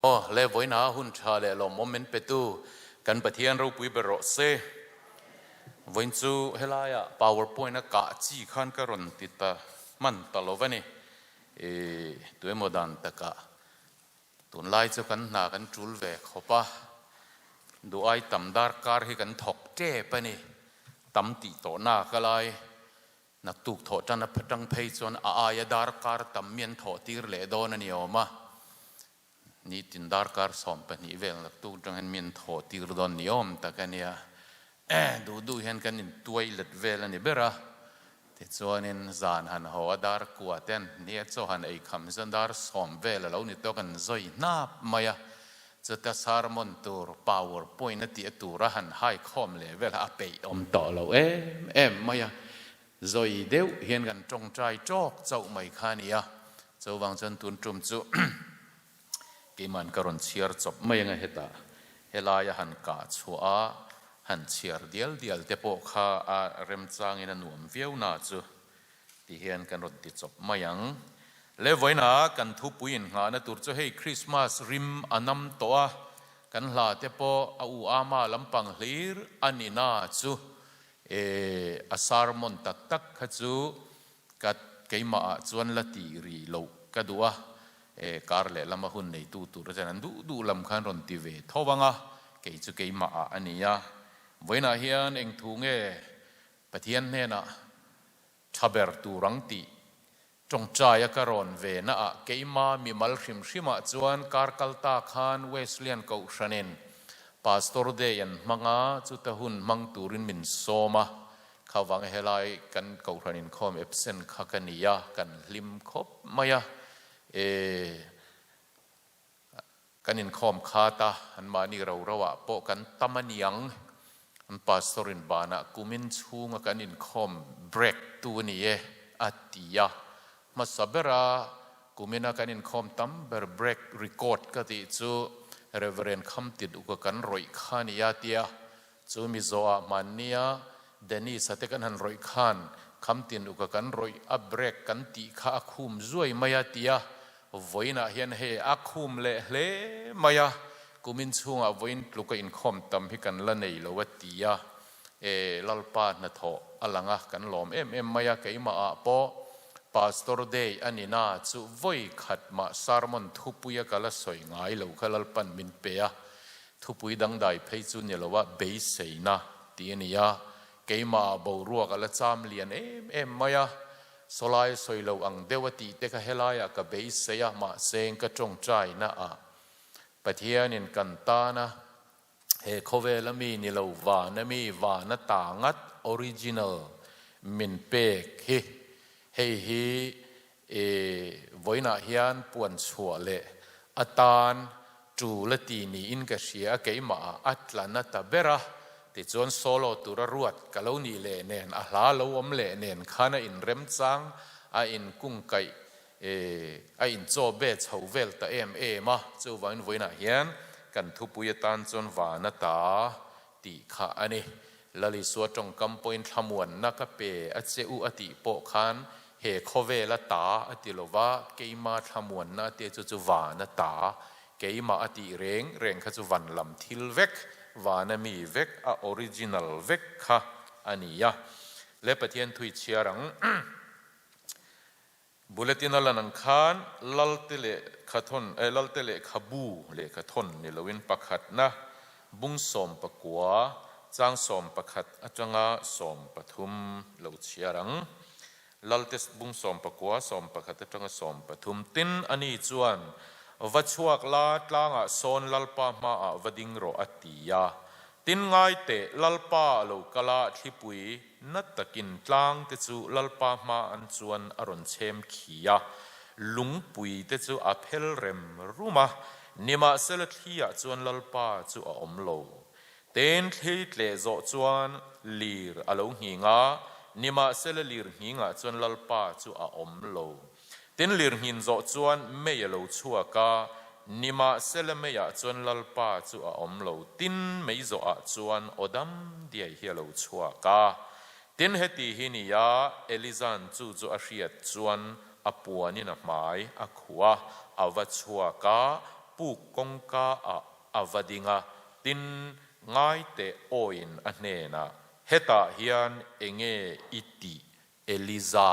Aw le vawiina hun tha leh lawmawm min petu kan Pathian ropui ber rawh se. Vawiin chu helaia power point a kah chi khan ka rawn ti ta hman ta lo va ni. I tuemaw dan takah tunlai chu kan hna kan tul ve khawp a, duhai tam darkar hi kan thawk tep a ni. Tam tih tawhna ka lai. Naktuk thawh tan a tang phei chuan a aia darkar tam mi an thawh tir leh dawn a ni awm a, nitin darkar 12 vel naktuk tang hian mi an thawh tir dawn ni awm tak a nia. Duh duh hian kan intuai let vel a ni ber a, tichuanin zan han haw a dar kua te an nia chaw han ei kham hi chuan dar 10 vel a lo ni tawk an zawi hnap mai a, chuta sermon tur power point a tih a tura han hai khawm leh vel a peih awm tawh lo em em mai a, zawi deuh hian kan tawngtai tawk chauh mai kha a ni a, chuvang chuan tun tum chu keiman ka rawn chhiar chawp mai anga hetah helaia han kah chhuah a han chhiar dial dial te pawh kha a remchangin a nuam viau na chu Ti hian kan rawn ti chawp mai ang. Le vawiinah kan thupui innghahna tur chu hei Christmas rim a nam tawh a, kan hla te pawh a u ama lampang hlir a ni na chu e a sermon tak tak kha chu ka keimah ah chuan la tih rih loh ka duh a, e kar leh lama hun neitu tur chuan an duh duh lam khan rawn ti ve tho ang a, kei chu keimah ah a ni a. Vawiinah hian eng thu nge Pathian hnenah tha ber tur ang tih tawngtaia ka rawn ve naah keima mimal hrim hrimah chuan kar kal ta khan Wesleyan Kohhranin Pastor Day an hmang a, chuta hun hmang turin min sawm a, khavang helai kan Kohhran inkhawm absent kha ka ni a, kan hlim khawp mai a, e. Kan inkhawm khat a, anmahni ro ro ah pawh kan tam a niang. An pastor in banah kumin chhunga kan inkhawm break tu a ni e a ti a. Hmasa bera kumina kan inkhawm tam ber break record ka tih chu Reverend Khamtit uka kan rawih kha a ni a tia. Chu Mizoah hmannia Dennis-a te kan han rawih khan Khamtin uka kan rawih a break kan tih kha a khum zuai mai a tia, vawiinah hian hei a khum leh hle mai a, kumin chhungah vawiin tluka inkhawm tam hi kan la nei lo a ti a, e Lalpa hnathawh a lang a, kan lawm em em mai a, keimahah pawh Pastor Day a ni na chu vawi khat mah sermon thupuia ka la sawi ngai lo kha Lalpan min pe a, Thupui dangdai phei chu ni lo a, beiseina tih a ni a, keimah boruak a la cham lian em em mai a, sawlai sawi lo ang deuh a tih te kha helaiah ka beisei a, mahse ka tawngtaina ah Pathianin kan tana he khawvela mi ni lo vana mi vana ta ngat original min pek hi hei hi I vawiinah hian puan chhuah leh atan tul a ti niin ka hria a, keimah ah a tla na ta ber a, tichuan solo tura ruat ka lo nih leh nen a hla lo awm leh nen khan a inremchang a inkungkaih a inchaw be chho vel ta em em a, chuvangin vawiinah hian kan thupui atan chuan vana ta tih kha a ni. Lalisua tawngkam pawhin thlamuanna ka pe a che u a tih pawh khan he khawvela ta a ti lo va, keima thlamuanna a tia chu chu van a ta, keimah a tih reng reng kha chu van lam thil vek, vana mi vek, a original vek kha a ni a. Le Pathian thui chhiar ang. Bulletin a lan ang khan Lalte lehkhathawn eh Lalte lehkhabu lehkhathawn ni loin pakhatna bung 19 chang 11 atanga 13 lo chhiar ang. Lalte bung 19 11 atanga 13 tin ani chuan va chhuak la tlangah sawn Lalpa hmaah va ding rawh a ti a. Tin ngai teh Lalpa a lo kal a thlipui Na takin tlang te chu Lalpa hma an chuan a rawn chhem khi a, lungpui te chu a phel rem rum a, nimahsela thli ah chuan Lalpa chu a awm lo. Ten thli tleh zawh chuan lir a lo nghing a, nimahsela lir nghing ah chuan Lalpa chu a awm lo. Tin lir nghin zawh chuan mei a lo chhuak a, nimahsela meiah chuan Lalpa chu a awm lo. Tin mei zawhah chuan aw dam diai hi a lo chhuak a. Tin heti hi ni a, Eliza'n chu chu a hriat chuan a puanin a hmai a khuh a, a va chhuak a. puk kawngka ah a va ding a, tin, ngai teh awiin a hnenah, Hetah hian enge i tih Eliza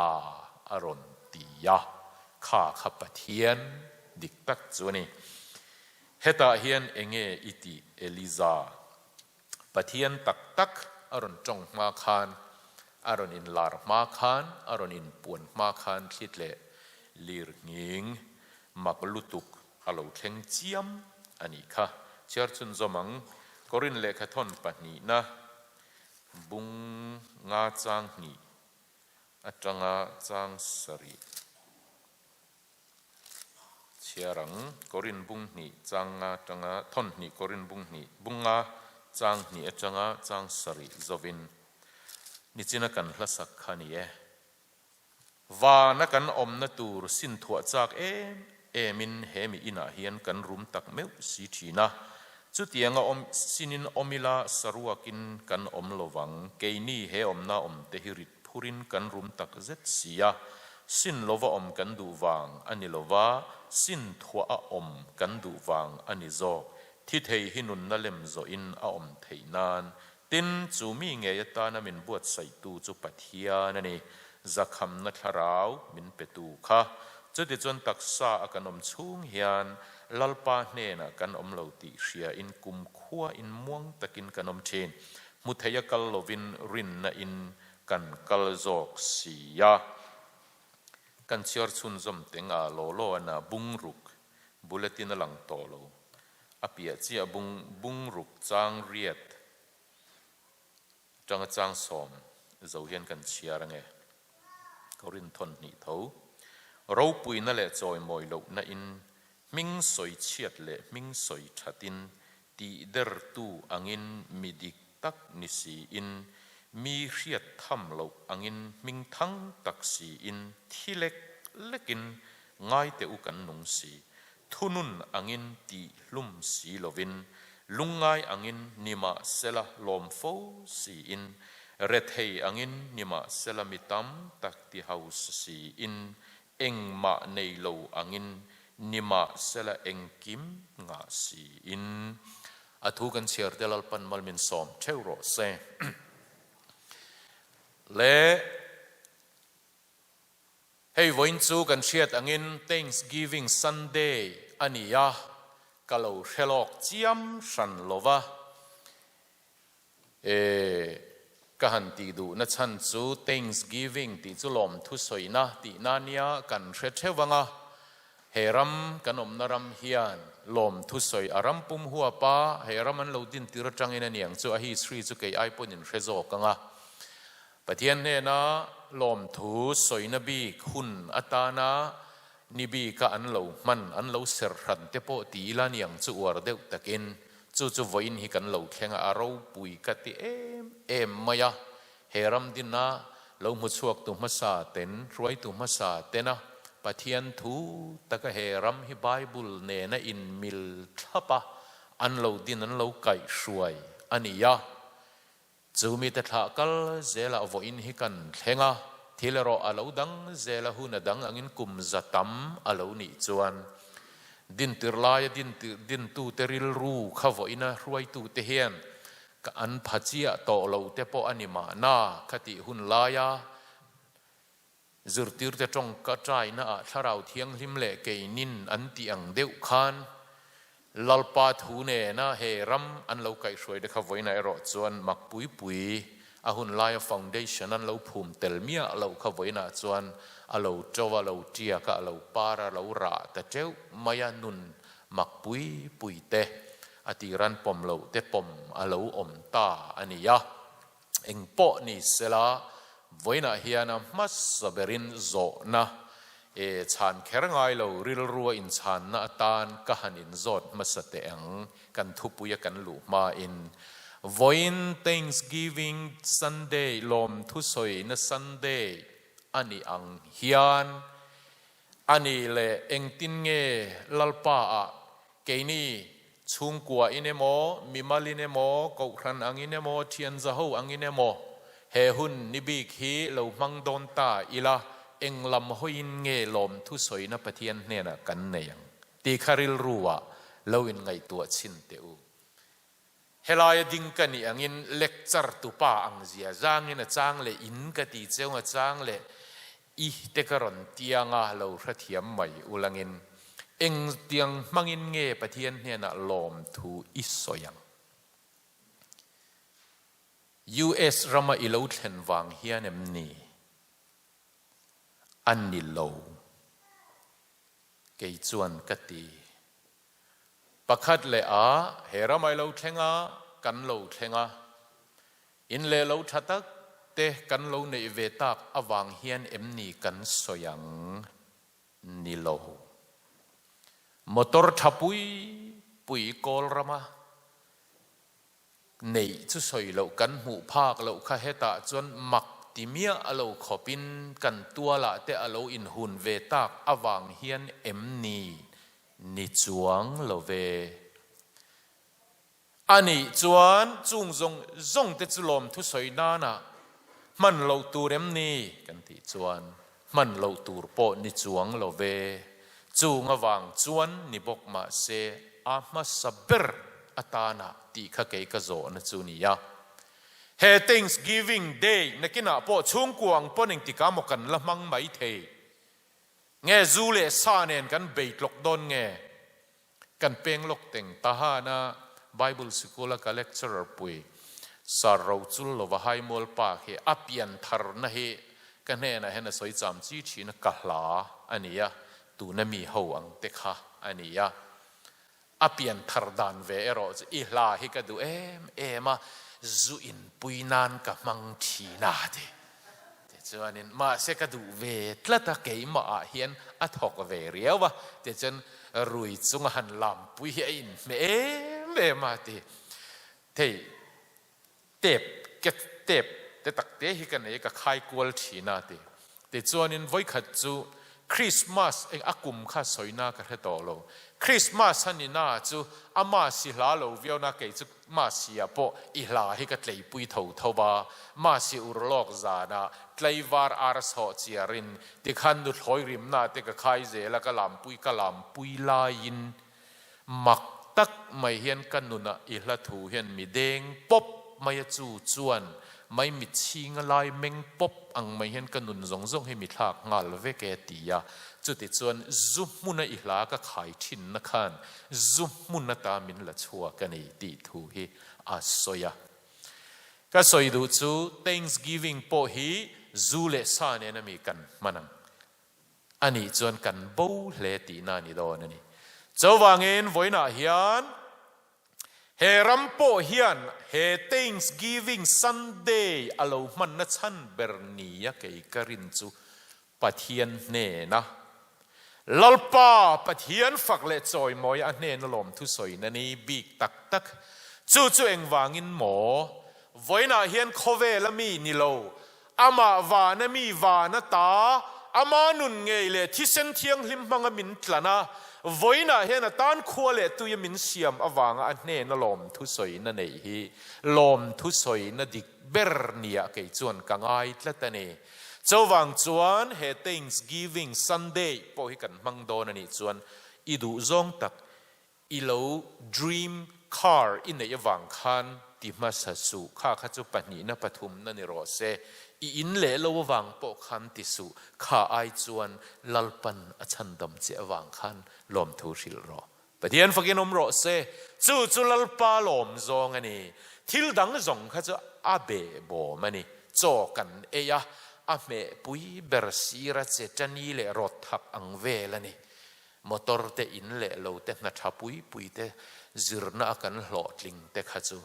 a rawn ti a, kha kha Pathian dik tak chu a ni. Hetah hian enge i tih Eliza? Pathian tak tak a rawn tawng hma khan, a rawn inlar hma khan, a rawn inpuan hma khan thlit leh lir nghing mak lutuk a lo thleng chiam a nih kha. Chhiar chhunzawm ang, Korin lehkhathawn pahnihna bung nga chang hnih atanga chang sarih. Chhiar ang, Korin bung hnih chang nga atanga thawn hnih Korin bung hnih bung nga chang hnih atanga chang sarih zovin nichina kan hlasak kha ni e. Vana kan awmna tur sin thuah chak em emin he mi inah hian kan rum tak meuh si thin a, chutianga awm sinin awm ila saruakin kan awm lovang, keini he awmna awmte hi rit phurin kan rum tak zet si a, sin lova awm kan duh vang a ni lova, sin thuah a awm kan duh vang a ni zawk. Thi thei hi nunna lem zawhin a awm theih nan Tin, chu mi ngei atana min buatsaihtu chu Pathian a ni, zakhamna thlarau min petu kha. Chutichuan taksa a kan awm chhung hian Lalpa hnenah kan awm lo tih hriain kumkhua in muang takin kan awm thin. Hmu theia kal lovin rinna in kan kal zawk si a. Kan chhiar chhunzawm teng a law law a na bungruk bulletin a lang tawh lo. A piah chiah bung bungruk chang riat atanga chang sawm zo hian kan chhiar ange. Ka rinthawn hnih tho. Ropuina leh chawimawi lohna in hming sawi chhiat leh hming sawi thatin tihdertu angin mi dik tak ni siin mi hriat tham loh angin hming thang tak siin thi lek lekin ngai teh u kan nung si. Thunun angin tih hlum si lovin, lungngai angin nimahsela lawm fo siin, rethei angin nimahsela mi tam tak ti hausa siin, engmah nei lo angin nimahsela engkim ngah siin. A thu kan chhiar te Lalpan mal min sawm theuh rawh se. Le. Hei vawiin chu kan hriat angin Thanksgiving Sunday a ni a, ka lo hre lawk chiam hran lo va. E, ka han tih duhna chhan chu Thanksgiving tih chu lawmthu sawina tihna nia kan hre theuh ang a, he ram kan awmna ram hian lawmthu sawi a ram pum huap a, he ram an lo dintir atangin a niang chu a history chu kei ai pawhin in hre zawk ang a. Pathian hnena lawmthu sawina bik hun atana ni bika an lo hman, an lo serh hran te pawh ti ila niang chu uar deuh takin chu chu vawiin hi kan lo thleng a, a ropui ka ti em em mai a. He ram dina lo hmu chhuaktu hmasa ten, hruaitu hmasa tena Pathian thu taka he ram hi Bible nena inmil thlap a an lo din an lo kaihhruai a ni a. Chu mite thlah kal zelah vawiin hi kan thleng a, thil erawh a lo dang zel a, hun a dang angin kum za tam a lo nih chuan dintir laia dintute rilru kha vawiina hruaitute hian ka an pha chiah tawh lo te pawh a ni mahna kha tih hun laia Zirtirte tawngka taina ah Thlarau Thianghlim leh keinin an tih ang deuh khan Lalpa thu nena he ram an lo kaihhruai te kha vawiinah erawh chuan mak pui pui a hun laia foundation an lo phum tel miah loh kha vawiinah chuan a lo to a, lo tiak a, a lo par a, lo rah ta teuh mai a, nun mak pui pui te a tiran pawm loh te pawm a lo awm ta a ni a. Eng pawh ni sela, vawiinah hian a hmasa berin zawhna e chhan kher ngai lo, rilrua inchhanna atan ka han inzawt hmasa teh ang, kan thupuia kan luh hmain. Vawiin Thanksgiving Sunday, lawmthusawina Sunday a ni ang hian, A nih leh engtin nge Lalpa ah keini chhungkua in emaw, mimal in emaw, kohhran ang in emaw, thianzaho ang in emaw he hun ni bik hi lo hmang dawn ta ila eng lam hawiin nge lawmthu sawina Pathian hnenah kan nei ang tih kha rilru ah Lo in ngaihtuah chhin teh u. Helaia ding ka nih angin lecture tupa ang zia zangin a chang leh in ka ti cheu a chang leh i te ka rawn tianga lo hrethiam mai ulangin eng tiang hmangin nge Pathian hnenah lawmthu i sawi ang? US rama i lo thlen vang hian em ni? A ni lo. Kei chuan ka ti. Pakhat leh a, he ram ai lo thleng a, kan lo thleng a. In leh lo tha tak te kan lo neih ve tak avang hian em ni kan sawi ang? Ni lo. Motor tha pui pui kawl rama Neih chu sawi loh kan hmuh phak loh kha hetah chuan mak ti miah a lo khawpin kan tualah te a lo inhun ve tak avang hian em ni ni chuang lo ve. A nih chuan chung zawng zawng te chu lawmthu sawi nana hman loh tur em ni kan tih chuan hman loh tur pawh ni chuang lo ve. Chung avang chuan ni bawk mahse a hmasa ber atana tih kha kei ka zawhna chu nia. He Thanksgiving Day nakinah pawh chhungkua ang pawn engtikah maw kan la hmang mai thei nge zu leh sa nen kan bei tlawk dawn nge kan peng lawk teng tahana Bible sikula ka lecturer pui Sir Rochul lova Haimual pa khi a pian tharna hi ka hnenah hian a sawi cham chi thin a ka hla a nia tuna mi ho ang te kha a nia. A pian thar dan ve erawh chu i hla hi ka duh em em a, zu inpui nan ka hmang thin a ti. Tichuanin mahse ka duh ve tlat a, keimah ah hian a thawk ve riau a, tichuan rui chunga han lampui hi a inhmeh em em a ti. Thei tep ket tep te tak te hi ka nei a, ka khai kual thin a ti. Tichuanin vawikhat chu Christmas eng a kum kha sawina ka hre tawh lo. Christmas a ni na chu a Masi hla lo viau na kei chu Masi ah pawh i hla hi ka tleipui tho tho va, Masi ur lawk zanah tlaivar ar sawh chiarin tikhan nuthlawi rimna te ka khai zel a ka lampui ka lampui laiin Mak tak mai hian ka nunah i hla thu hian mi deng pawp mai a chu chuan mai mi chhinga lai meng pawp ang mai hian ka nun zawng zawng hi mi thlak nghal vek e ti a, chuti chuan zu hmuna i hla ka khai thinna khan zu hmun ata min la chhuak a ni tih thu hi a sawi a. Ka sawi duh chu Thanksgiving pawh hi zu leh sa nen a mi kan hman ang. A nih chuan kan bo hle tihna a ni dawn a ni. Chuvangin vawiinah hian he ram pawh hian he Thanksgiving Sunday a lo hmanna chhan ber nia kei ka rin chu Pathian hnena Lalpa Pathian fak leh chawimawi a hnena lawmthu sawina ni bik tak tak. Chu chu engvangin maw vawiinah hian khawvela mi ni lo Amah vana mi vana ta, ama nun ngei leh thisen thianghlim hmanga min tlan a, vawiinah hian a tan khua leh tuia min siam avanga a hnena lawmthusawina neih hi lawmthusawina dik ber nia kei chuan ka ngai tlat a ni. Chuvang chuan he Thanksgiving Sunday pawh hi kan hmang dawn a nih chuan i duhzawng tak I lo dream car i neih avang khan ti hmasa suh, kha kha chu pahnihna pathumna ni rawh se, i in leh lo avang pawh khan ti suh, kha ai chuan Lalpan a chhandam che avang khan lawmthu hrilh rawh. Pathian fakin awm rawh se, chu chu Lalpa lawm zawng a ni, thil dang zawng kha chu a beh bawm a ni, chaw kan ei a, a hmehpui ber sira che tani leh rawt thak ang vel a ni. Motor te in leh lo te hna tha pui pui te zirna a kan hlawhtling te kha chu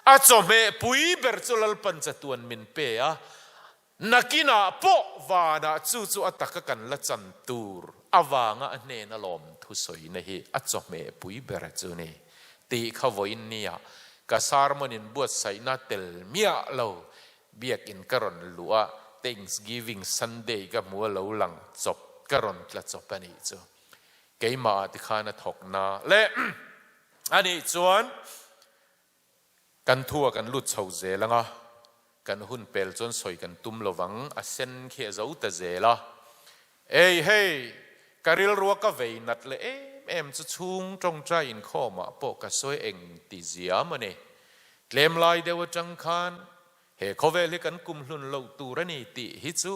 a chawhmeh pui ber chu Lalpan chatuan min pe a, nakinah pawh vanah chu chu a taka kan la chan tur avanga a hnena lawm thusawina hi a chawhmeh pui ber chu ni tih kha vawiin nia ka sermon in buatsaihna tel miah lo Biakin ka rawn luh a, Thanksgiving Sunday ka hmu a lo lang chawp, ka rawn tla chawp a nih chu. Keimah ah tikhan a thawk na leh a nih chuan kan thu ah kan lut chho zel ang a, kan hun pel chuan sawi kan tum lovang, a sen khi a zo ta zel a. Ei hei, ka rilrua ka vei nat leh em em chu chhung tawngtai inkhawmah pawh ka sawi eng ti ziam a ni. Tlem lai deuh atang khan he khawvel hi kan kum hlun loh tur a ni tih hi chu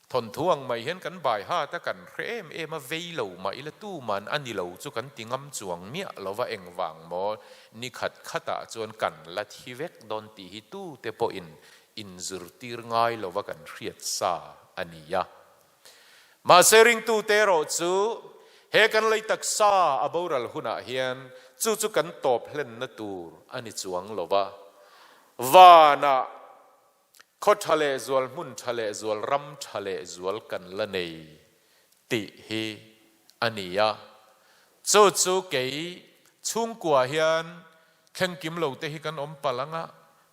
thawnthu ang mai hian kan bai hat a, kan hre em em a, vei lo mah ila tuman a ni lo chu kan ti ngam chuang miah lova engvang maw ni khat khatah chuan kan la thi vek dawn tih hi tute pawhin inzirtir ngai lova kan hriat sa a ni a. Mahse ringtute erawh chu he kan lei taksa a boral hunah hian chu chu kan tawp hlenna tur a ni chuang lo va. Vanah khaw tha leh zual, hmun tha leh zual, ram tha leh zual kan la nei tih hi a ni a. Chu chu kei chhungkua hian Thleng kim lo te hi kan awm palh ang a,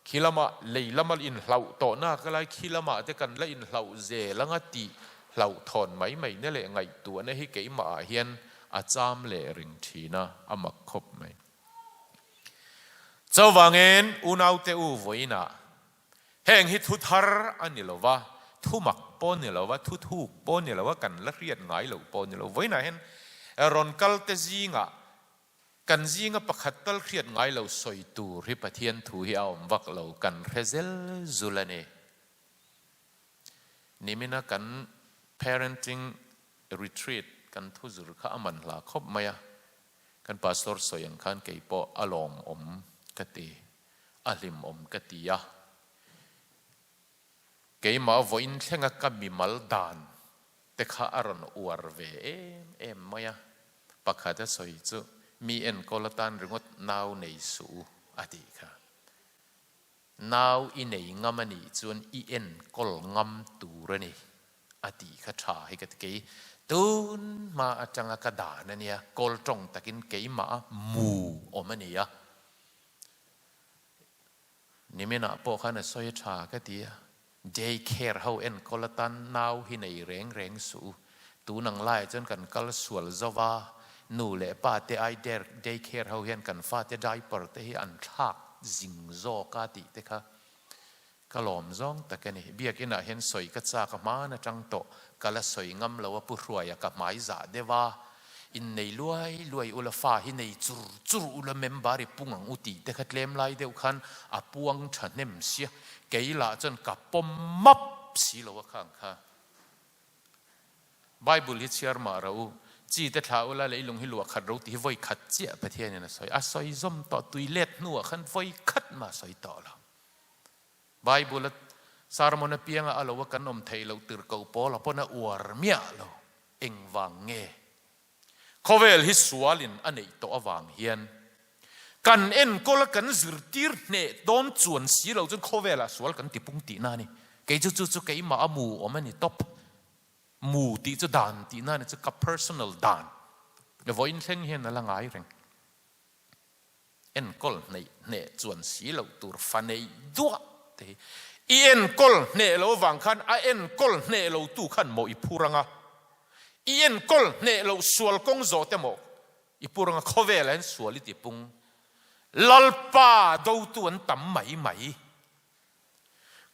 khi lamah lei lama inhlauh tawhna ka lai khi lamah te kan la inhlauh zel ang a tih hlauhthawn mai mai na leh ngaihtuahna hi keimah ah hian a cham leh ring thin a, a mak khawp mai. Chuvangin unaute u vawiinah heng hi thu thar a ni lo va, thu mak pawh ni lo va, thu thuk pawh ni lo va, kan la hriat ngai loh pawh ni lo. Vawiinah hian rawn kal te zingah Kan zinga pakhat tal hriat ngai lo sawi tur hi Pathian thu hi a awm vak lo, kan hre zel zul a ni. Nimina kan parenting retreat kan thu zur kha a man hla khawp mai a, kan pastor sawi ang khan kei pawh a lawmawm ka ti, a hlimawm ka ti a. Keimah vawiin thlenga ka mimal dan te kha a rawn uar ve em em mai a, pakhat a sawi chu mi enkawl atan ringawt nau nei suh u a tih kha. Nau i nei ngam a nih chuan i enkawl ngam tur a ni a tih kha tha hi ka ti kei. Tun hma atanga ka dan a nia, kawl tawng takin keimah a mu awm a ni a. Niminah pawh khan a sawi tha ka ti a, day care ho enkawl atan nau hi nei reng reng suh u, tun ang laiah chuan kan kal sual zo va, nu leh pa te ai day care ho hian kan fate diaper te hi an thlak zing zawk a tih te kha ka lawm zawng tak a ni. Biakinah hian sawi ka chak a hman atang tawh ka la sawi ngam lo a, Pu Hruaia ka hmai zah deuh a, Innei luai luai ula fa hi nei chur chur ula member i pung ang u tih te kha tlem lai deuh khan a puang tha hnem sia, kei lah chuan ka pawm map si lo a khang kha. Bible hi chhiar mah ro u, chi te thlah ula leilung hi luah khat ro tih hi vawi khat chiah Pathian in a sawi, a sawi zawm tawh tui let hnuah khan vawi khat mah a sawi tawh lo. Bible a sermon apianga a lo a kan awm theih loh tir koh pawl a pawn a uar miah lo. Engvang nge? Khawvel hi sualin a neih tawh avang hian kan enkawl a kan zirtir hneh dawn chuan si lo chuan khawvelah sual kan ti pung tihna a ni. Kei chu chu chu keimah a mu awm a ni tawp. Mu tih chu dan tihna a ni chu ka personal dan. Vawiin thleng hian a la ngai reng. Enkawl hneih hneh chuan si loh tur fa nei duah te hi i enkawl hneh lo vang khan a enkawl hneh lo tu khan maw i phur anga, i enkawl hneh loh sual kawng zawh te maw i pur anga khawvelah hian sual i ti pung. Lalpa dotu an tam mai mai.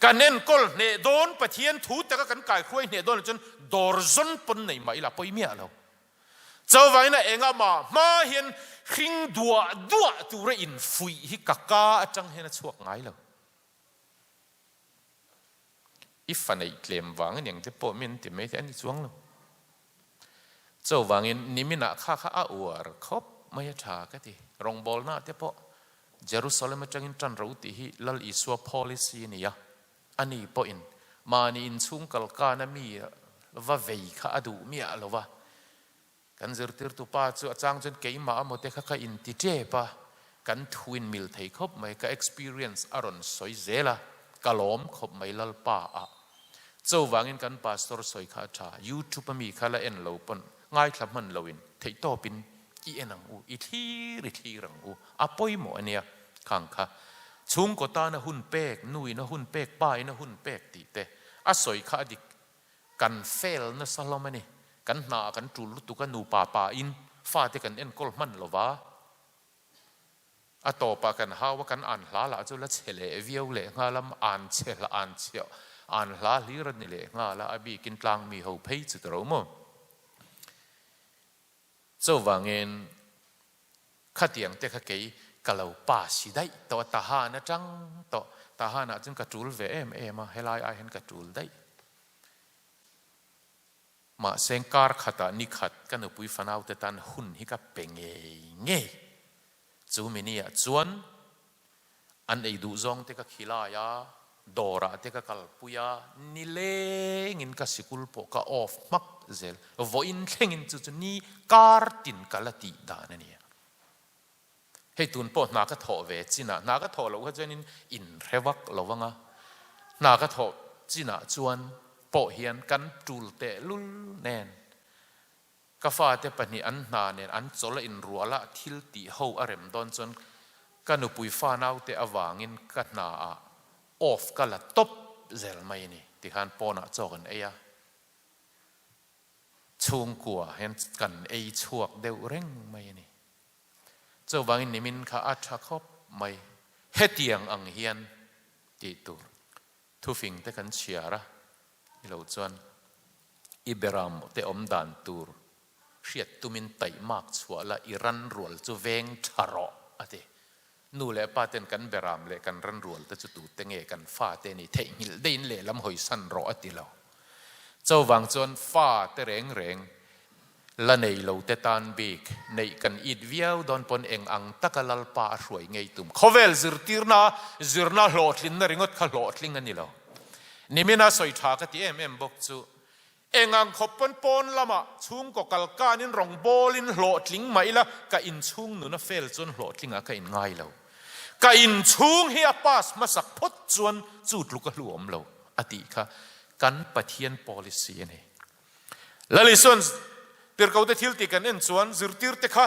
Kan enkawl hneh dawn Pathian thu taka kan kaihruai hneh dawn ah chuan dawr zawn pawn nei mah ila pawi miah lo. Chuvangin a engah mah hma hian hring duah duah tura infuih hi ka ka atang hian a chhuak ngai lo. I fa neih tlem vang aniang te pawh min ti mai thei a ni chuang lo. Chuvangin niminah kha kha a uar khawp mai a tha ka ti. Rawngbawlna te pawh Jerusalem atangin tan ro tih hi Lal Isua policy a ni a, ani pawhin mahni inchhung kalkana mi va vei kha a duh miah lo va. Kan zirtirtu pa chu a chang chuan keimah amaw te kha ka inti tep a, kan thu in mil thei khawp mai, ka experience a rawn sawi zel a, ka lawm khawp mai Lalpa ah. Chuvangin kan pastor sawi kha a tha, YouTube a mi kha la en lo pawn ngaithla hman loin theihtawpin i en ang u, i thlir i thlir ang u, a pawimawh a nia khang kha. Chhungkaw tana hun pek, nu ina hun pek, pa ina hun pek tih te a sawi kha a dik. Kan fail nasa hlawm a ni. Kan hna ah kan tul lutuk a, nupa pa in fate kan enkawl hman lo va, a tawpah kan hau a, kan an hla lah chu la chhe leh viau leh nghal a, an chhe hla an chhe an hla hlir a ni leh nghal a, a bikin tlangmi ho phei chu ta ro maw. Chuvangin khatiang te kha kei ka lo pass hi daih tawh a, Tahan atang tawh, Tahan ah chuan ka tul ve em em a, helai ah hian ka tul daih. Mahse kar khatah ni khat ka nupui fanau te tan hun hi ka pe ngei ngei. Chu mini ah chuan An ei duh zawng te ka khilai a, dawrah te ka kalpui a, nilengin ka sikul pawh ka off hmak zel. Vawiin thlengin chu chu ni kar tin ka la tih dan a ni a. Hei tun pawh hna ka thawh ve chinah, hna ka thawh loh kha chuanin inhre vak lo vang a, hna ka thawh chinah chuan pawh hian kan tul tehlul nen Ka fate pahnih an hna nen an chawl a inrual a, thil tih ho a rem dawn chuan ka nupui fa naute avangin ka hna ah off ka la tawp zel mai a ni tikhan pawnah chaw kan ei a, chhungkua hian kan ei chhuak deuh reng mai a ni. Chuvangin nimin kha a tha khawp mai, hetiang ang hian tih tur thufing te kan chhiar a ni lo chuan I beram te awm dan tur hriat tumin taihmak chhuah la i ranrual chu veng tha rawh a ti. Nu leh pa ten kan beram leh kan ranrual te chu tute nge kan fa te ni theihnghilh deihin lehlam hawisan rawh a ti lo. Chuvang chuan fa te reng reng la nei lo te tan bik neih kan it viau dawn pawn eng ang taka Lalpa a hruai ngei tum. Khawvel zirtirna zirna hlawhtlinna ringawt kha hlawhtling a ni lo. Nimina sawi tha ka ti em em bawk chu eng ang khawp pawn pawn lamah chhungkaw kal kanin rawngbawlin hlawhtling mah ila ka inchhung nuna fel chuan hlawhtlingah ka inngai lo. Ka inchhung hi a pass hmasak phawt chuan chu tluk a hlu awm lo a tih kha kan Pathian policy a ni. Lalisuan tirhkote thil tih kan en chuan zirtirte kha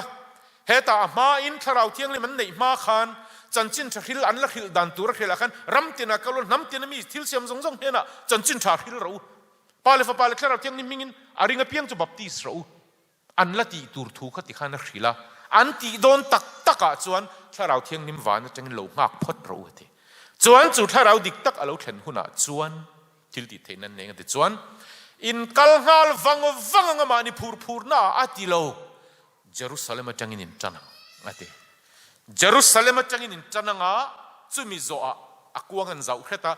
hetah a hmain Thlarau Thianghlim an neih hma khan chanchin tha hril an la hrilh dan tur a hrilh ah khan ram tina kal u, hnam tina mi thil siam zawng zawng hnenah chanchin tha hril rawh u, Pa leh Fapa leh Thlarau Thianghlim hmingin a ring apiang chu baptis rawh u an la tih tur thu kha tikhan a hrilh a, an tih dawn tak takah chuan Thlarau Thianghlim van atangin lo nghak phawt rawh u a ti. Chuan chu Thlarau dik tak a lo thlen hunah chuan Thil tih theihna an nei ang a ti chuan in kal nghal vang vang anga mahni phur phurna ah a ti lo. Jerusalem atangin in tan ang a ti. Jerusalem atangin in tan anga chumi zawhah a kuang an zauh hret a,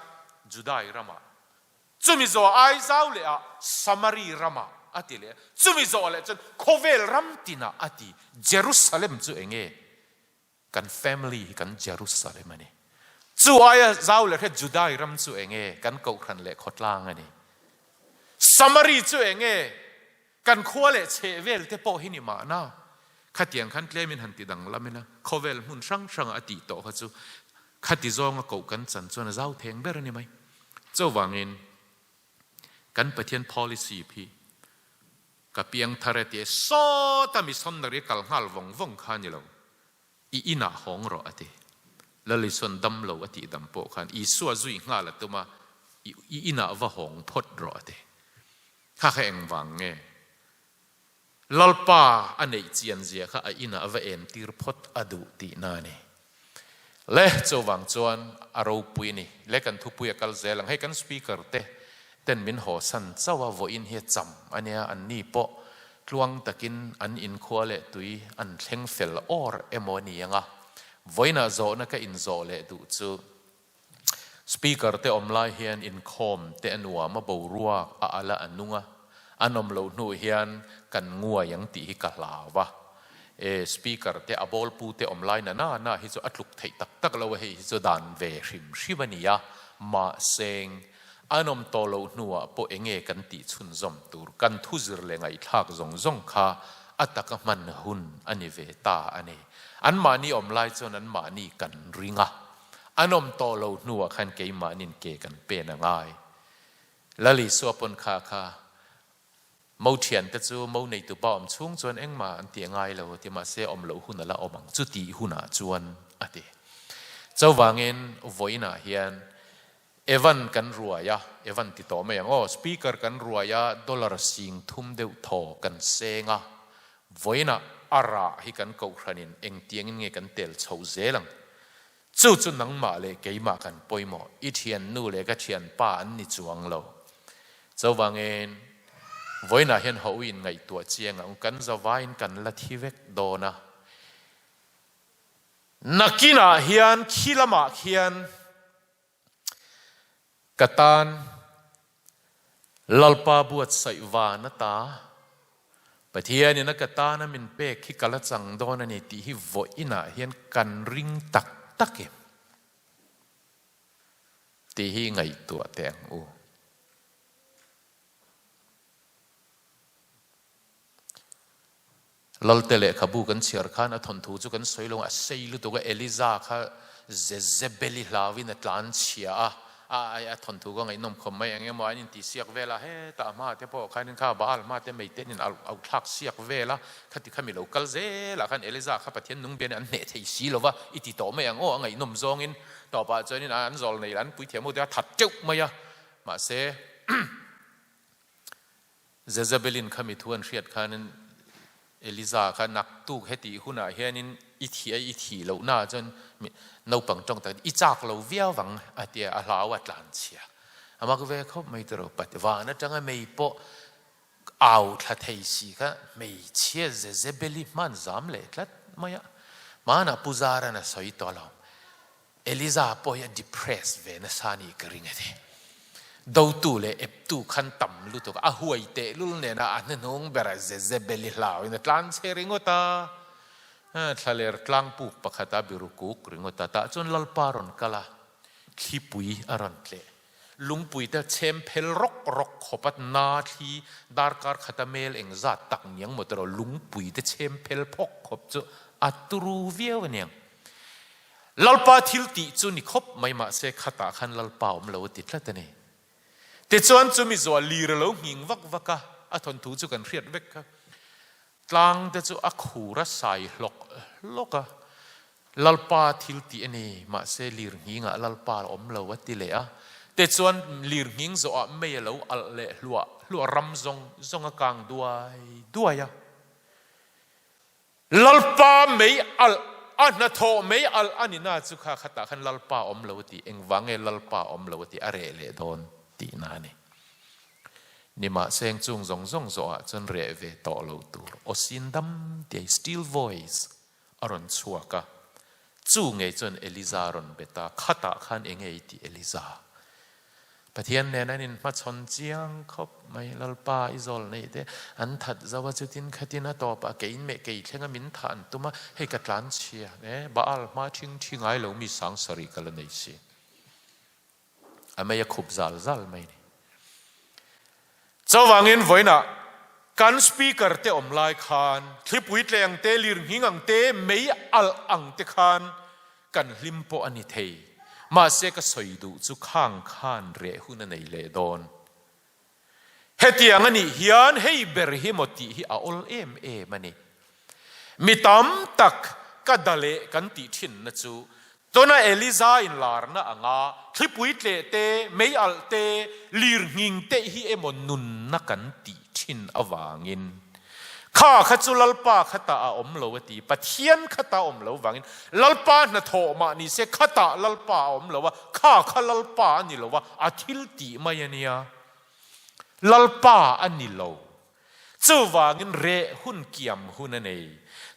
Judai ramah. Chumi zawhah ai zau leh ah Samari ramah a ti leh a. Chumi zawhah leh chuan khawvel ram tinah a ti. Jerusalem chu enge? Kan family hi kan Jerusalem a ni. Chu aia zau leh hret Judai ram chu eng nge? Kan kohhran leh khawtlang a ni. Samari chu eng nge? Kan khua leh chhehvel te pawh hi ni mahna. Khatiang khan tlemin han ti danglam ila, khawvel hmun hrang hranga a tih tawh kha chu khati zawnga koh kan chan chuan a zau theng ber a ni mai. Chuvangin kan Pathian policy phi Ka piang thar e ti e, sawta missionary kal nghal vawng vawng kha ni lo, i inah hawng rawh a ti. Lalisuan dam lo a tih dam pawh khan Isua zui nghal a tum a, i inah va hawng phawt rawh a ti. Kha kha engvang nge? Lalpa a neih chian zia kha a inah va em tir phawt a duh tihna a ni. Le, chuvang chuan a ropui ni. Le kan thupui a kal zel ang. Hei kan speaker te ten min haw san chauh a, vawiin hi a cham a nia, an ni pawh tluang takin an inkhua leh tui an thleng fel awr emaw a ni ang a. Vawiinah zawhna ka inzawh leh duh chu speaker te awm lai hian inkhawm te a nuam a, boruak a al a, a nung a, an awm loh hnu hian kan nguai ang tih hi ka hlau a. E speaker te a ball pu te awm lai na na na hi chu a tluk theih tak tak lo a, hei hi chu dan ve hrim hrim a ni a, mahseng an awm tawh loh hnuah pawh enge kan tih chhunzawm tur kan thu zir leh ngaihthlak zawng zawng kha a taka hman hun a ni ve ta a ni. Anmahni awm lai chuan anmahni kan ring a, an awm tawh loh hnuah khan keimahnin ke kan pen a ngai. Lalisua pawn kha kha Mo thiante chu mo neitu pa awm chhung chuan engmah an ti a ngai lo ti mahse awm loh hun a la awm ang chu tih hunah chuan a ti. Chuvangin vawiinah hian Evan kan ruai a, Evan ti tawh mai ang aw, speaker kan ruai a, dollar 3000 deuh thaw kan seng a, vawiinah a rah hi kan kohhranin engtiangin nge kan tel chhoh zel ang. Chu chu nangmah leh keimah kan pawimawh, i thiannu leh ka thianpa an ni chuang lo. Chuvangin, Vawiinah hian haw u inngaihtuah chiang ang, kan zavaiin kan la thi vek dawn a. Nakinah hian khi lamah khian ka tan Lalpa buatsaih van ata Pathianin a ka tana min pek hi ka la chang dawn a ni tih hi vawiinah hian kan ring tak tak em tih hi ngaihtuah teh ang u. Lalte lehkhabu kan chhiar khan a thawnthu chu kan sawi lo a, a sei lutuk a, Eliza kha Jezebeli hlauin a tlan chhia a, a a thawnthu ka ngaihnawm khawp mai eng emaw an inti siak vel a, hetah hma te pawh khanin kha Baal hma te mei ten in auh thlak siak vel a, khati kha mi lo kal zelah khan Eliza kha Pathian nung bian an hneh thei si lo va, i ti tawh mai ang aw a ngaihnawm zawngin tawpah chuanin an zawl nei an puithiam ho te a that teuh mai a, mahse Jezebelin kha mi thu an hriat khanin Eliza kha naktuk hetih hunah hianin i thih a i thih lohna ah chuan naupang tawng takin i chak lo viau vang a tia a hlau a tlanchhia. A mak ve khawp mai tiraw pat van atanga mei pawh au thla thei si kha hmeichhia Jezebeli hman zam leh tlat mai a. Hmanah Pu Zaran a sawi tawh alawm. Eliza pawh hi a depressed ve nasa a nih ka ring a ti. Dotu leh eptu khan tam lutuk a, a huai tehlul nena a hnuhnung berah Jezebel-i hlauin a tlan che ringawt a, thlaler tlangpuk pakhata biru kuk ringawt a, tah chuan Lalpa rawn kal a, thlipui a rawn tleh. Lungpui te chhem phel rawk rawk khawp a, na thli darkar khata mel engzat tak niang maw tiraw lungpui te chhem phel phawk khawp chu a turu viau a niang. Lalpa thil tih chu ni khawp mai mahse khatah khan Lalpa awm lo a ti tlat a ni. Tichuan chumi zuah lir a lo nghing vak vak a, a thawnthu chu kan hriat vek kha. Tlang te chu a khur a sai hlawk hlawk a, Lalpa thil tih a ni mahse lir nghingah Lalpa a awm lo a ti leh a. Tichuan lir nghing zawhah mei a lo alh leh hluah hluah ram zawng zawng a kang duai duai a. Lalpa mei alh, a hnathawh mei alh a ni na chu kha khatah khan Lalpa awm lo a ti, engvang nge Lalpa awm lo a ti, a reh leh dawn tihna a ni. Nimahseng chung zawng zawng zawhah chuan reh ve tawh lo tur aw sin dam tiai, still voice, a rawn chhuak a. Chu ngei chuan Eliza a rawn bet a, khatah khan enge i tih Eliza? Pathian nen an inhmachhawn chiang khawp mai, Lalpa i zawl neih te an that zo a, chutin khatin a tawpah keiin meh kei thlenga min thah an tum a, hei ka tlan chhia e, Baal hma thing thi ngai lo mi sang sarih ka la nei si. A mei a khup zal zal mai ni. Chuvangin vawiinah kan speaker te awm lai khan thlipui tle ang te, lirnghing ang te, mei alh ang te khan Kan hlim pawh a ni thei. Mahse ka sawi duh chu khang khan reh hun a nei leh dawn. Hetiang a nih hian hei ber hi maw tih hi a awl em em a ni. Mi tam tak ka da leh kan tih thinna chu tuna Eliza inlarna anga thlipui tleh te, mei alh te, lir nghing te hi emaw nunna kan tih thin avangin Kha kha chu Lalpa khatah a awm lo a ti. Pathian khatah a awm lo vangin Lalpa hnathawh mah ni se khatah Lalpa a awm lo a, kha kha Lalpa a ni lo a, a thil tih mai a nia. Lalpa a ni lo. Chuvangin reh hun kiam hun a nei.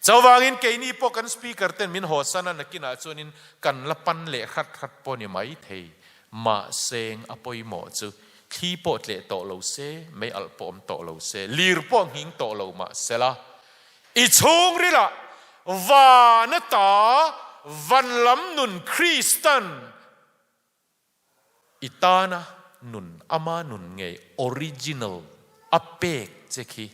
Chuvangin keini pawh kan speaker ten min hawsan a nakinah chuanin kan la pan leh hrat hrat pawh ni mai thei. Mahseng a pawimawh chu Thli pawh tleh tawh lo se, mei alh pawh awm tawh lo se, lir pawh nghing tawh lo mah sela, i chhungrilah van ata van lam nun Kristan i tana nun, ama nun ngei, original, a pek che khi.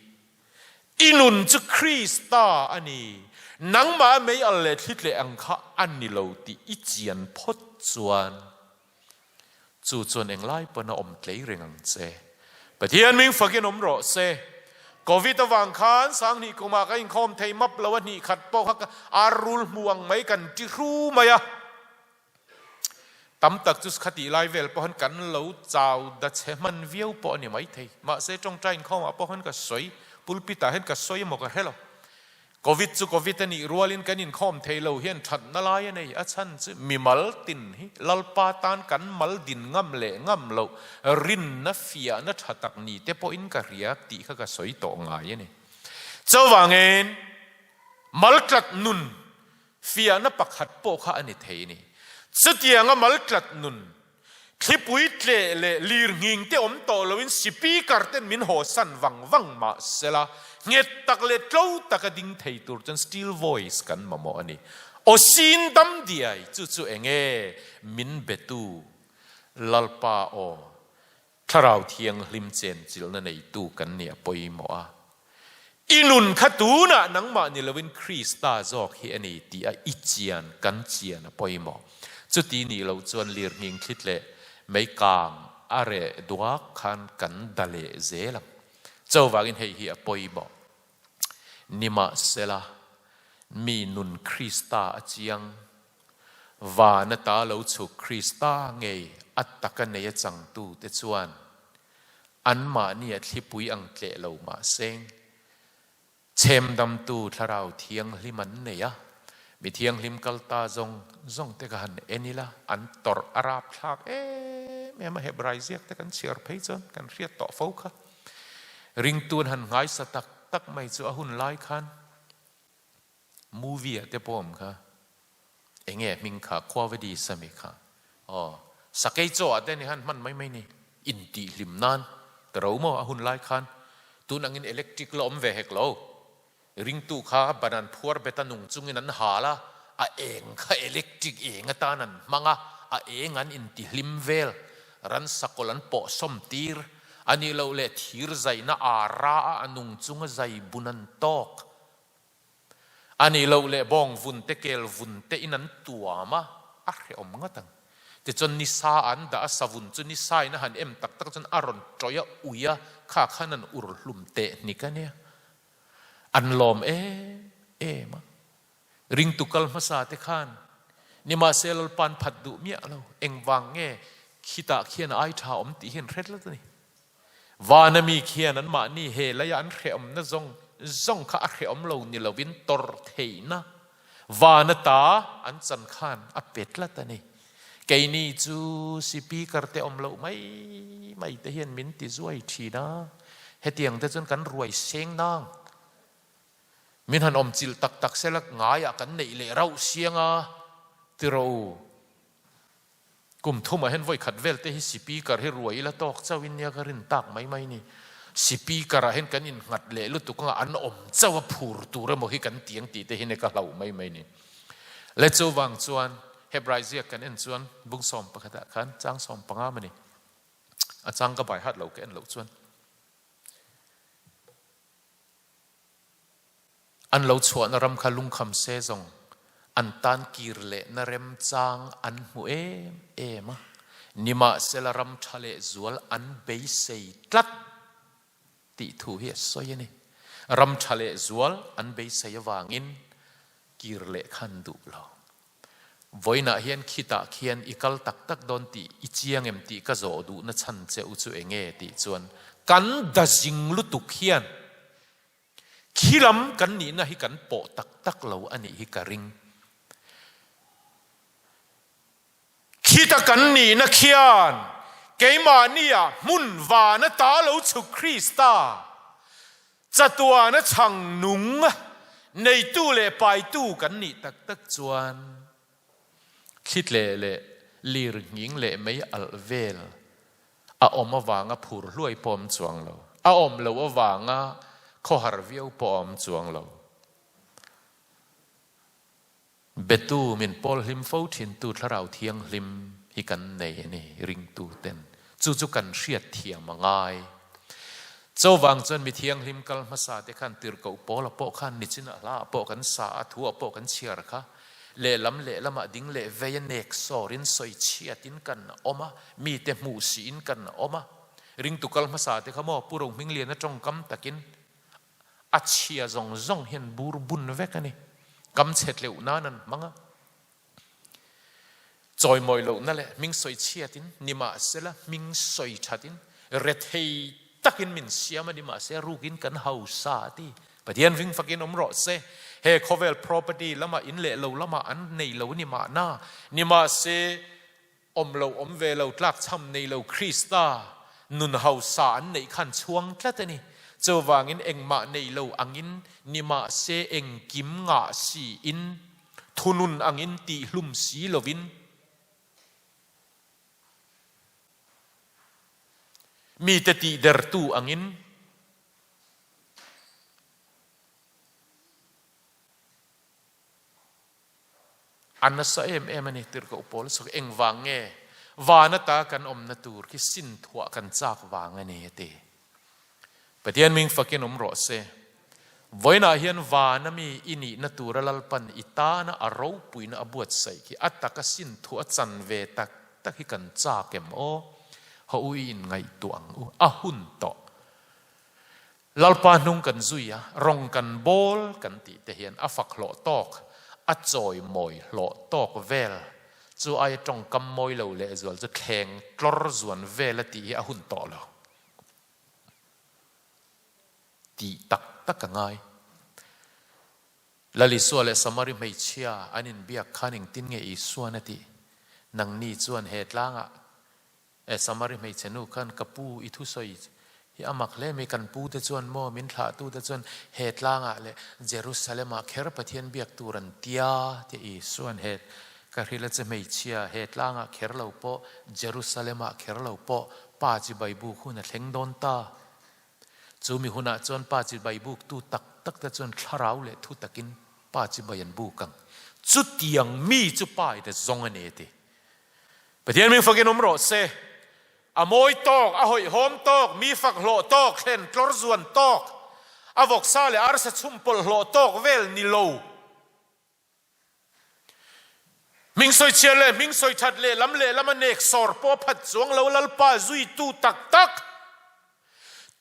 I nun chu Krista a ni, nangmah mei alh leh thli tleh ang kha a ni lo tih i chian phawt chuan Chu chuan englai pawn a awm tlei reng ang che. Pathian ming fakin awm rawh se. Covid avang khan Sanghnih kumah ka inkhawm thei map lo a hnih khat pawh kha ar rul hmu ang mai kan ti hru mai a. Tam tak chu khatih lai vel pawh khan kan lo chau da chhe hman viau pawh a ni maithei. Mahse tawngtai inkhawmah pawh khan ka sawi, pulpit ah hian ka sawi emaw ka hre lo. Covid chu Covid a nih rualin kan inkhawm thei lo hian thatna lai a nei. A chhan chu mimal tin hi Lalpa tan kan mal din ngam leh ngam loh rinna fiahna tha tak ni te pawhin ka hria tih kha ka sawi tawh ngai a ni. Chuvangin maltlat nun fiahna pakhat pawh kha a ni thei a ni. Chutianga maltlat nun Thlipui tleh leh lirnghing te awm tawh loin speaker ten min hawsan vang vang mah sela, nghet tak leh tlo taka ding thei tur chuan still voice kan mamawh a ni. Aw sin dam diai chu chu enge min betu Lalpa aw Thlarau Thianghlim chenchilhna neitu kan nih a pawimawh a. I nun kha tunah nangmah ni loin Krista zawk hi a ni tih a i chian kan chian a pawimawh. Chuti nih loh chuan lirnghing thlit leh mei kang a reh duak khan kan da leh zel ang. Chuvangin hei hi a pawimawh. Nimahsela, mi nun Krista a chiang. Van ata lo chhuk Krista ngei a taka nei a changtute chuan Anmahni a thlipui ang tleh lo mahseng, chhemdamtu Thlarau Thianghlim an nei a, mi thianghlim kal ta zawng zawng te ka han en ila, an tawrh a rap thlak em em a, Hebrai ziak te kan chhiar phei chuan kan hriat tawh fo kha. Ringtu an han nghaisa tak tak mai chu a hun lai khan Movie ah te pawh awm kha enge hming kha Quavadi Sami kha aw sakei chaw ah te ni han hman mai mai ni intih hlim nan ta ro maw a hun lai khan tun angin electric la awm ve hek lo ringtu kha ban an phuar bet a nung chungin an hal a a eng kha electric eng atan an hmang a a eng an intihlim vel ransakawl an pawh sawm tir anih loh leh thir zaina ara a a nung chunga zai bun an tawk. A nih loh leh bawng vun te kel vun te in an tuam a, a hrehawm ngat ang. Tichuan nisa an dah a, savun chu nisa in a han em tak tak chuan a rawn tawih a, ui a, kha khan an ur hlum teh hnik a nia. An lawm em em a. Ringtu kal hmasa te khan nimahse Lalpa'n phat duh miah lo, engvang nge khitah khian ai tha awm tih hi an hre tlat a ni. Vana mi khian anmahni he leia an hrehawmna zawng zawng kha a hrehawm lo ni lovin tawrh theihna vana ta an chan khan a pe tlat a ni. Keini chu speaker te awm loh mai mai te hian min ti zuai thin a, hetiang te chuan kan ruai seng nang. Min han awm chilh tak tak sela ngaiah kan neih leh rauh siang a ti rawh u. Kum thumah hian vawi khat vel te hi Speaker hi ruai ila tawk chauh in nia ka rin tak mai mai ni. Speaker ah hian kan innghat leh lutuk anga an awm chauh a phur tur emaw hi kan ti ang tih te hi nia ka hlauh mai mai ni. Le chuvang chuan Hebrai ziak kan en chuan bung 11 ah khan chang 15 mani a chang ka bai hat lo ka en loh chuan. An lo chhuahna ram kha lungkham se zawng an tan kir lehna remchang an hmu em em a, nimahsela ram tha leh zual an beisei tlat tih thu hi a sawi a ni. Ram tha leh zual an beisei avangin kir leh kha an duh lo. Vawiinah hian khitah khian i kal tak tak dawn tih i chiang em tih ka zawh duhna chhan che u chu enge tih chuan kan dazing lutuk hian Khi lam kan nihna hi kan pawh tak tak lo a nih hi ka ring. Khita kan nihna khian keimahnia hmun vana ta lo chhuk Krista chatuana chhang nung neitu leh paitu kan nih tak tak chuan thlitleh leh lir nghing leh mei alh vel A awm avanga phur hluai pawh awm chuang lo. A awm loh avanga khawhar viau pawh a awm chuang lo. Betu min pawl hlim fo thintu Thlarau Thianghlim hi kan nei a ni, ringtu ten. Chu chu kan hriat thiam a ngai. Chuvang chuan mi thianghlim kal hmasa te khan tirhkoh pawla pawh khan nichinah hlaah pawh kan sa a, thuah pawh kan chhiar kha. Lehlam lehlamah ding leh vei a nek sawrin sawi chhiatin kan awm a, mite hmuh siin kan awm a. Ringtu kal hmasa te kha maw Pu Rohmingliana tawngkam takin a chhia zawng zawng hian bur bun vek a ni. Kam chhe tleuh nan an hmang a. Chawimawi lohna leh hming sawi chhiatin nimahsela hming sawi thatin rethei takin min siam a ni mahse rukin kan hausa a ti. Pathian ring fakin awm rawh se. He khawvel property lamah in leh lo lamah an nei lo ni mahna. Nimahse, awm lo awm ve lo tlakchham nei lo Krista nun hausa an neih khan chhuang tlat a ni. Chuvangin engmah nei lo angin nimahse engkim ngah siin thunun angin tihhlum si lovin mite tihdertu angin A nasa em em a ni, tirhkoh pawl sak engvang nge van ata kan awmna tur khi sin thuah kan chak vang a ni a ti. Pathian ming fakin awm rawh se. Vawiinah hian vana mi i nihna tura Lalpan i tana a ropuina a buatsaih khi a taka sin thuah a chan ve tak tak hi kan chak em aw? Haw u i inngaihtuah ang u, a hun tawh. Lalpa hnung kan zui a, rawng kan bawl kan tih te hian a fak hlawh tawk, a chawi mawi hlawh tawk vel, chu aia tawngkam mawi lo lehzual chu thleng tlawr zuan vel a tih hi a hun tawh lo tih tak tak a ngai. Lal Isua leh Samari hmeichhia an inbiak khan engtin nge Isuan a tih? Nangni chuan he tlangah E Samari hmeichhe nu khan ka pu i thusawi hi a mak hle mai, kan pu te chuan maw min thlah tu te chuan he tlangah leh Jerusalem ah kher Pathian biak tur an tia tia Isuan he ka hrilh a che hmeichhia he tlangah kher lo pawh Jerusalem ah kher lo pawh Pa chibai buk hun a thleng dawn ta. Chu mi hunah chuan Pa chibai buk tu tak tak te chuan thlarau leh thu takin Pa chibai an buk ang. Chutiang mi chu Pa i te zawng a ni a ti. Pathian ming fakin awm rawh se. A mawi tawk, a hawihhawm tawk, mi fak hlawh tawk, thlen tlawr zuan tawk, a vawksa leh arsa chhum pawlh hlawh tawk vel ni lo. Hming sawichhiar leh hming sawithat leh lam leh lama nek sawr pawh a phat chuang lo Lalpa zuitu tak tak.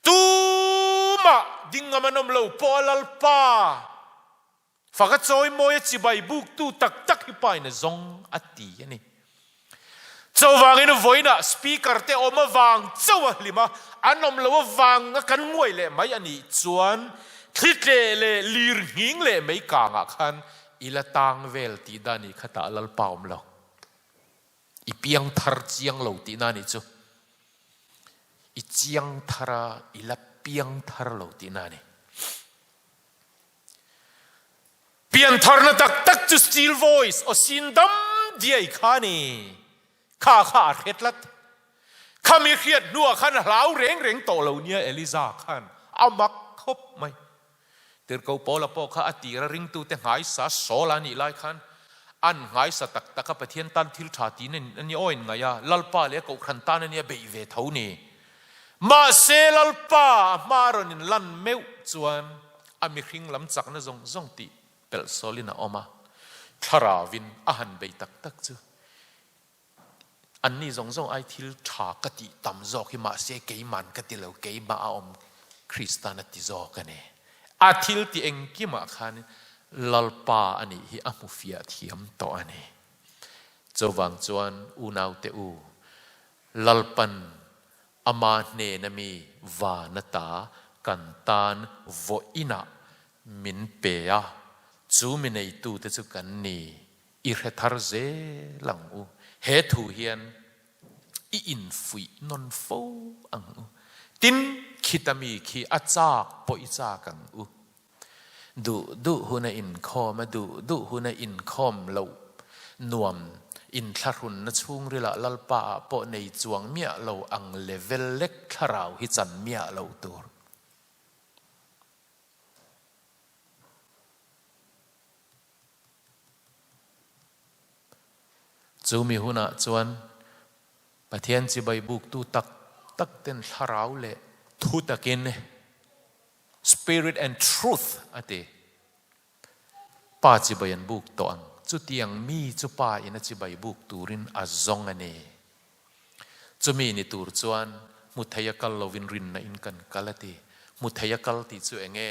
Tumah ding ngam an awm lo pawh a Lalpa. Fak a chawimawi a chibai buktu tak tak hi paina zawng a ti a ni. Chuvangin vawiinah speaker te awm avang chauh a hlim a, an awm lo avang a kan nguai leh mai a nih chuan thli tleh leh lir nghing leh mei kangah khan i la tang vel tih dan i khatah Lalpa awm lo. I piang thar chiang lo tihna a nih chu. I chiang thar a, i la piang thar lo tihna a ni. Piantharna tak tak chu still voice aw sin dam diai kha ni. Kha kha a hre tlat. Khami hriat hnuah khan a hlau reng reng tawh lo nia Eliza khan a mak khawp mai. Tirhkoh Paula pawh kha a tira ringtute nghaisa Saul a nih lai khan an nghaisa tak tak a Pathian tan thil tha tiin a ni aw in ngaih a, Lalpa leh a kohhran tan a nia beih ve tho ni. Mahse Lalpa a hma rawn in lan meuh chuan a mihring lam chakna zawng zawng tih pelh sawlin a awm a, thlaravin a han bei tak tak chu anni zawng zawng ai thil tha ka tih tam zawk hi mahse keiman ka ti lo, keimah a awm Kristan a ti zawk a ni. A thil ti engkimah khan Lalpa a nih hi a hmu fiah thiam tawh a ni. Chuvang chuan unaute u, Lalpan ama hnena mi van ata kan tan vawiinah min pe a, chu mi neitute chu kan ni, i hre thar zel ang u. He thu hian i infuih nawn fo ang u. Tin, khita mi khi a chak pawh i chak ang u. Duh duh hun a inkhawm a, duh duh hun a inkhawm loh nuam inthlahrunna chhungrilah Lalpa ah pawh nei chuang miah lo ang level lek thlarau hi chan miah loh tur. Chu mi hunah chuan Pathian chibai buktu tak tak ten thlarau leh thu takin Spirit and truth a ti. Pa chibai an buk tawh ang. Chutiang mi chu pa in a chibai buk turin a zawng a ni. Chumi ni tur chuan hmu thei a kal lovin rinna in kan kal a ti. Hmu thei a kal tih chu enge?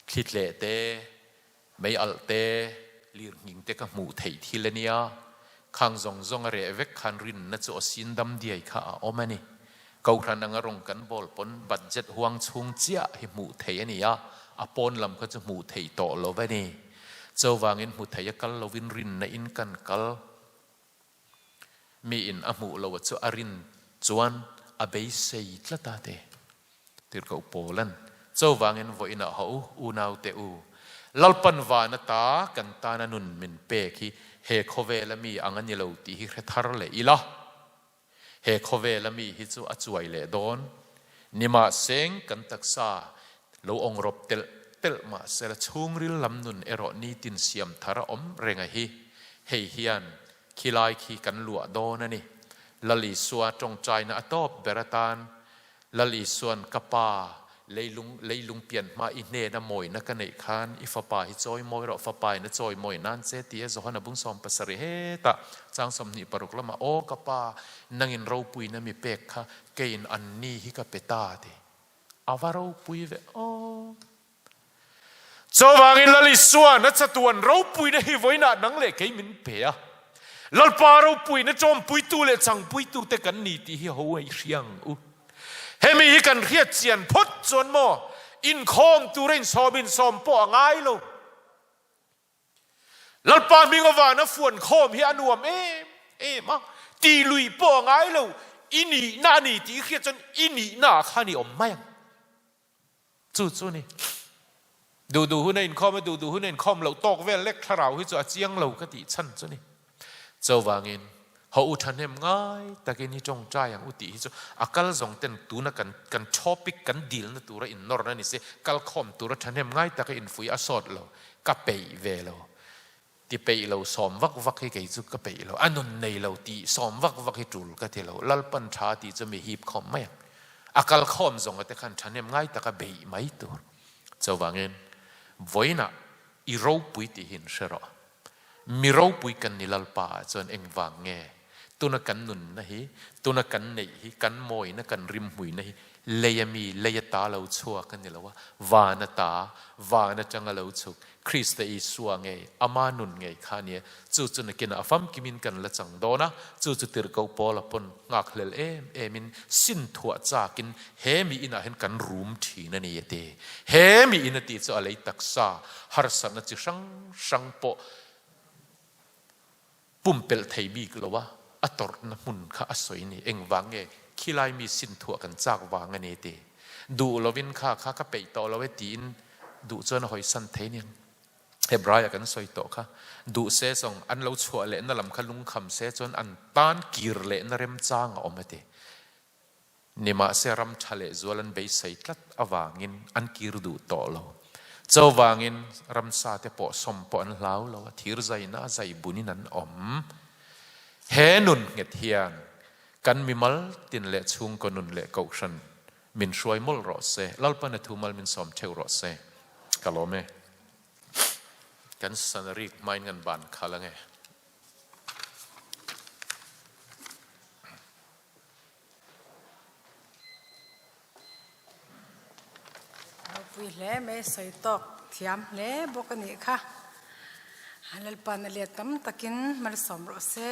Thli tleh te, mei alh te, lir nghing te ka hmuh theih thil a nia. Khang zawng zawng a reh vek khan rinna chu aw sin dam diai kha a awm a ni. Kohhran anga rawng kan bawl pawn budget huang chhung chiah hi hmuh theih a ni a, a pawn lam kha chu hmuh theih tawh lo a ni. Chuvangin hmu thei a kal lovin rinna in kan kal. Mi in a hmuh lo a chu a rin chuan a beisei tlat a ti. Tirhkoh Paula'n, Chuvangin vawiinah haw u, unaute u, Lalpan van ata kan tana nun min pek hi he khawvela mi ang a ni lo tih hi hre thar leh ila. He khawvela mi hi chu a chuai leh dawn. Nimahseng kan taksa lo awngrawp telh telh mahsela chhungril lam nun erawh nitin siam thar a awm reng a hi. Hei hian khilai khi kan luah dawn a ni. Lal Isua tawngtaina a tawp ber atan Lal Isua'n ka pa, leilung leilung pian hma i hnena mawina ka neih khan i fapa hi chawi mawi rawh, fapa in a chawi mawi nan che ti a Johana bung 70 hetah chang 26 lamah aw ka pa, nangin ropuina mi pek kha keiin an ni hi ka pe ta ti. A va ropui ve aw. Chuvangin Lal Isua'n a chatuan ropuina hi vawiinah nang leh kei min pe a, Lalpa ropuina tawmpuitu leh changpuitute kan ni tih hi ho i hria ang u. Hemi hi kan hriat chian phawt chuan maw inkhawm tura insawm insawm pawh a ngai lo. Lalpa hming avana fuan khawm hi a nuam em em a, tih lui pawh a ngai lo, i nihna a ni tih i hriat chuan i nihna ah khan i awm mai ang. Chu chu ni. Duh duh hun a inkhawm a, duh duh hun a inkhawm loh tawk vel lek thlarau hi chu a chiang lo ka tih chhan chu ni. Chuvangin, haw u thahnem ngai takin hi tawngtai ang u tih hi chu a kal zawng ten tuna kan kan topic kan dilna tura innawrna ni se, kal khawm tura thahnem ngai taka infuih a sawt lo, ka peih ve lo. Ti peih lo sawm vak vak hi kei chu ka peih lo, a nun nei lo tih sawm vak vak hi tul ka ti lo, Lalpan tha tih chu mi hip khawm mai ang. A kal khawm zawnga te khan thahnem ngai taka beih mai tur. Chuvangin, vawiinah i ropui tih hi in hre rawh. Mi ropui kan ni Lalpa ah chuan engvang nge tuna kan nunna hi, tuna kan neih hi, kan mawina, kan rimhmuina hi leia mi, leia ta lo chhuak a ni lo a, van a ta, van atanga lo chhuk, Krista Isua ngei, ama nun ngei kha a nia. Chu chu nakinah a famkimin kan la chang dawn a, chu chu tirhkoh Paula pawn nghakhlel em emin sin thuah chakin he mi inah hian kan rum thin a ni a ti. He mi in a tih chu a lei taksa harsatna chi hrang hrang pawh Pumpelh thei bik lo a, a tawrhna hmun kha a sawi ni. Engvang nge khilai mi sin thuah kan chak vang a ni ti. Duh lovin kha kha ka peih tawh lo e tiin duh chuan a hawisan thei aniang. Hebraia kan sawi tawh kha. Duh se zawng an lo chhuah lehna lam kha lungkham se chuan an tan kir lehna remchang a awm a ti. Nimahse ram tha leh zual an beisei tlat avangin an kir duh tawh lo. Chuvangin ramsa te pawh sawm pawh an hlau lo a, thir zaina a zai bunin an awm. He nun nghet hian kan mimal tin leh chhungkaw nun leh kohhran min hruai mawlh rawh se, Lalpan a thu mal min sawm theuh rawh se. Ka lawm e. Kan sanarik hmain kan ban khalh ange. Ropui hle mai sawi tawk thiam hle bawk a nih kha. Lalpan a let tam takin malsawm rawh se.